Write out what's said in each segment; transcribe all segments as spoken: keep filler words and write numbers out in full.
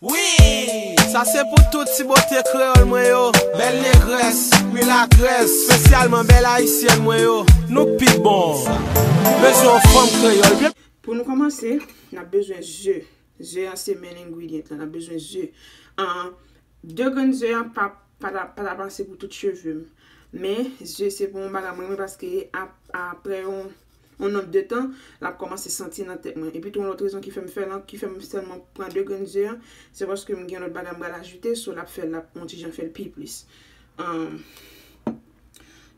Wi! Sa se pou tout ti bote kreyòl mwen yo, bèl negrès, milatrès, espesyalman bèl ayisyèn mwen yo. Nou pi bon. Bezwen yon fanm kreyòl byen. Pou nou kòmanse, n ap bezwen ze. Ze a se main ingredient la, n ap bezwen ze. An, de grenn ze a pa, pa ta, pa ta pase pou tout cheve m. Men, ze se pou yon bagay mwen renmen paske ap-, apre yon, yon nonb de tan, l ap kòmanse santi nan tèt mwen. Epi tou, yon lòt rezon ki fè m fè l, ki fè m sèlman pran de grenn ze a, se paske m gen lòt bagay m pral ajoute, so l ap fè, l ap yon ti jan fè l pi plis. An,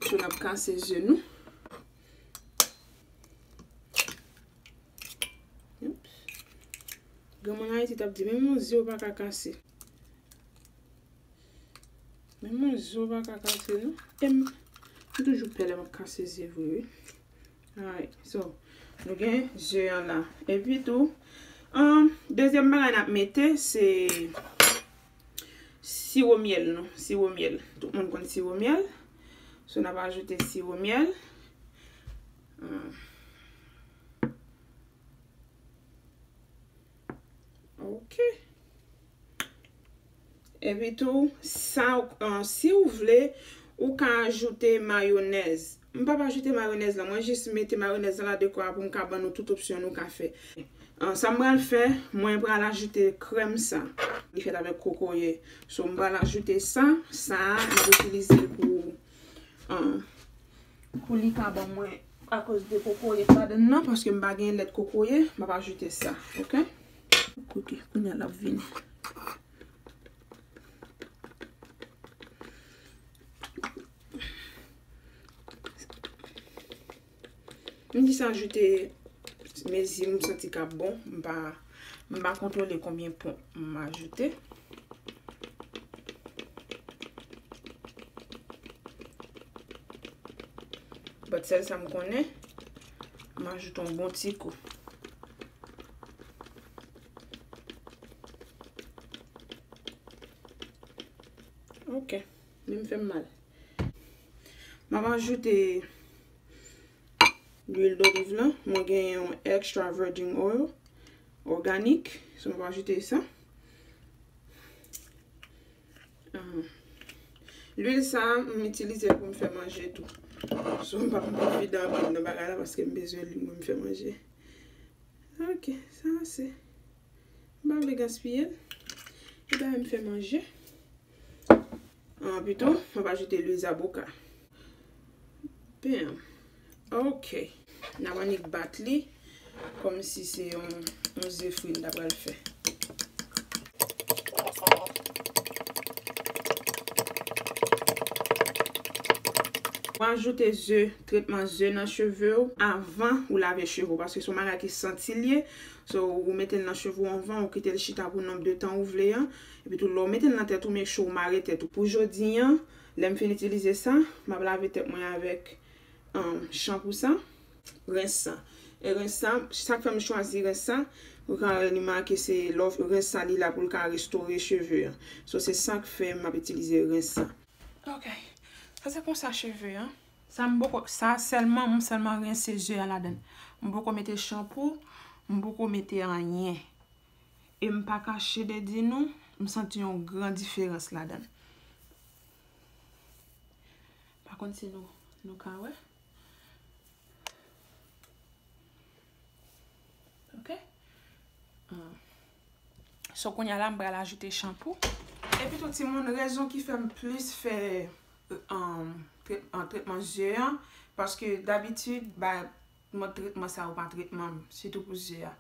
so n ap kase ze nou. Granmoun Ayiti t ap di, menm yon ze w pa ka kase. Menm yon ze w pa ka kase, non. E m, m toujou pè lè m ap kase ze vre, wi. Alright, so, nou gen ze an la. Epi tou, um, dezyèm bagay n ap mete, se siwo myèl, non. Siwo myèl. Tout moun konn siwo myèl. So, n ap ajoute siwo myèl. Hmm. Ok. Epi tou, sa, an, si w vle, ou ka ajoute mayonèz. M p ap ajoute mayonèz la, mwen jis mete mayonèz la dekwa pou m ka ban nou tout opsyon nou ka fè. An, sa m pral fè, mwen pral ajoute krèm sa. Li fèt avèk kokoye. So, m pral ajoute sa. Sa a, m ap itilize l pou, an, pou li ka ban mwen akoz de kokoye k ladan nan, paske m pa gen lèt kokoye, m ap ajoute sa, ok? Kote, kounye a l ap vini. M jis ajoute mezi m santi k ap bon, m pa, m pa kontwole konbyen pon m ajoute. But sèl sa m konnen, m ajoute yon bon ti kou. Ok, men m fè m mal. M ap ajoute lwil doliv lan. Mwen gen yon extra virgin oil organic. So, m ap ajoute sa. Ah. Lwil sa, m itilize l pou m fè manje tou. So, m p ap pwofite anpil nan bagay la paske m bezwen lwil pou m fè manje. Ok, sa ase. M pa vle gaspiye l. Li pa menm fè manje. Ah, pito, mwen pa ajoute lwil zaboka. Bam. Ok. N ap annik bat li kòmsi se yon, yon ze fri n ta pral fè. Ou ajoute ze, tretman ze nan cheve w avan ou lave cheve w, paske se yon bagay ki santi l ye. So, ou mete l nan cheve w anvan, ou kite l chita pou nonb de tan ou vle an. Epi tou, lè w mete l nan tèt ou, make sure ou mare tèt ou. Pou jodi an, lè m fin itilize sa, m ap lave tèt mwen avèk, um, chanpou sa, rens sa. E rens sa, sa k fè m chwazi rens sa, ou ka wè li make se lè w rens sa, li la pou l ka restore cheve an. So, se sa k fè m ap itilize rens sa. Ok. Sa se konsa cheve an. Sa m poko, sa sèlman, m sèlman rense ze a ladan. M poko mete chanpou, m poko mete anyen. E m pa kache de di nou, m santi yon gran diferans ladan. Pa konn si nou, nou ka wè. Ok? Ah. So, kounye a la, m pral ajoute chanpou. Epi tou, timoun, rezon ki fè m plis fè, um, trèt-, an, tretman ze an, paske dabitid, ba, mòd tretman sa yo pa tretman m, sitou pou ze a.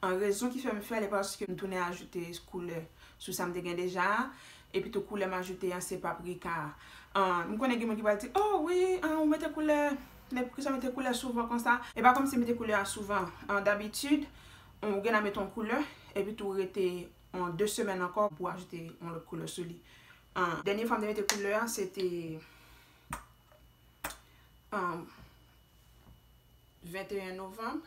An, rezon ki fè m fè l, e paske m tounen ajoute koulè sou sa m te gen deja a, epi tou koulè m ajoute an se paprika a. An, m konnen gen moun ki pral di, "Oh, wi, an, ou mete koulè, men poukisa w mete koulè souvan konsa?" E pa kòmsi m mete koulè a souvan. An, dabitid, ou gen nan mete yon koulè, epi tou rete yon de semèn ankò pou ajoute yon lòt koulè sou li. An, dènye fwa m te mete koulè a, se te, an, venteyen novanm.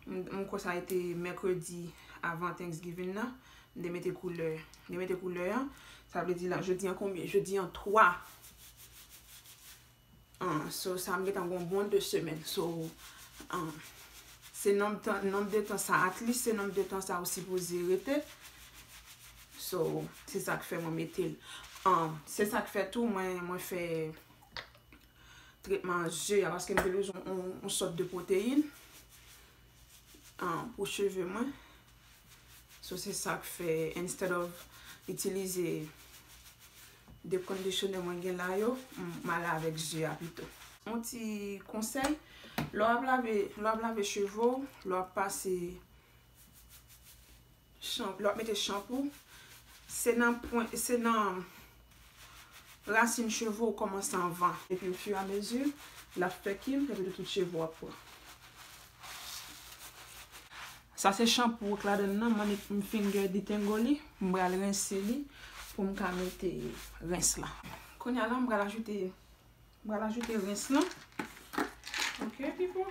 M, m kwè sa te mèkredi avan Thanksgiving nan. M te mete koulè, m te mete koulè an. Sa vle di la, jodi an konbyen? Jodi an twa. Ah, so, sa m gentan gon bon de semèn. So, ah, se nonb tan, nonb de tan sa, at least se nonb de tan sa ou sipoze rete. So, se sa k fè mwen mete l. Um, se sa k fè tou, mwen, mwen fè tretman je a, paske m te bezwen yon, yon sòt de pwoteyin, um, pou cheve mwen. So, se sa k fè, instead of itilize de conditioner mwen gen la yo, m, m ale avèk je a pito. Yon ti konsèy, lè w ap lave, lè w ap lave cheve w, lè w ap pase chan-, lè w ap mete chanpou, se nan pwen, se nan rasin cheve w kòmanse anvan. Epi, ofiramezi, l ap fè kil, epi tout cheve w ap pran. Sa se chanpou k ladan l nan, m annik m finger detangle li, m pral rense li pou m ka mete rens la. Kounye a la, m pral ajoute, m pral ajoute rens lan. Ok, people?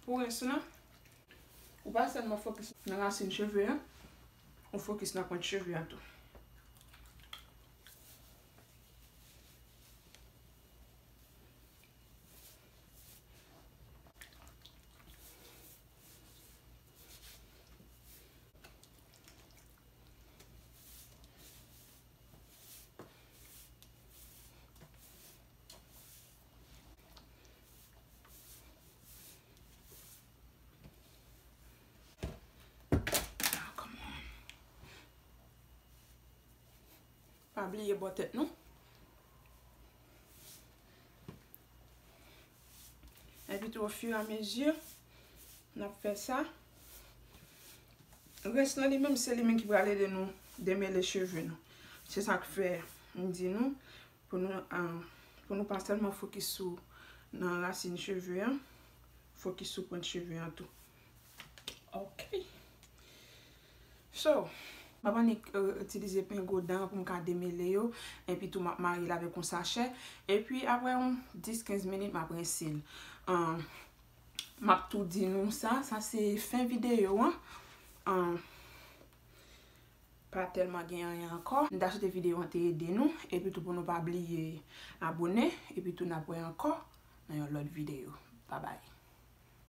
Pou rens lan, ou pa sèlman fokis nan rasin cheve a, ou fokis nan pwent cheve a tou. Ah, come on. Pa bliye bò tèt nou. Epi tou, ofiramezi, n ap fè sa. Rens lan li menm, se li menm ki pral ede nou demele cheve nou. Se sa k fè m di nou, pou nou, ah, pou nou pa sèlman fokis sou nan rasin cheve an, fokis sou pwent cheve an tou. Ok. So, m ap annik, euh, itilize pengou dan pou m ka demele yo. Epi tou, m ap mare l avèk yon sachè. Epi, apre yon dis kenz minit, m ap rense l. Ah, m ap tou di nou sa. Sa se fen videyo an. Ah, pa tèlman gen anyen ankò. M ta swete videyo an te ede nou. Epi tou, pou nou pa bliye abone. Epi tou, n ap wè ankò nan yon lòt videyo. Babay.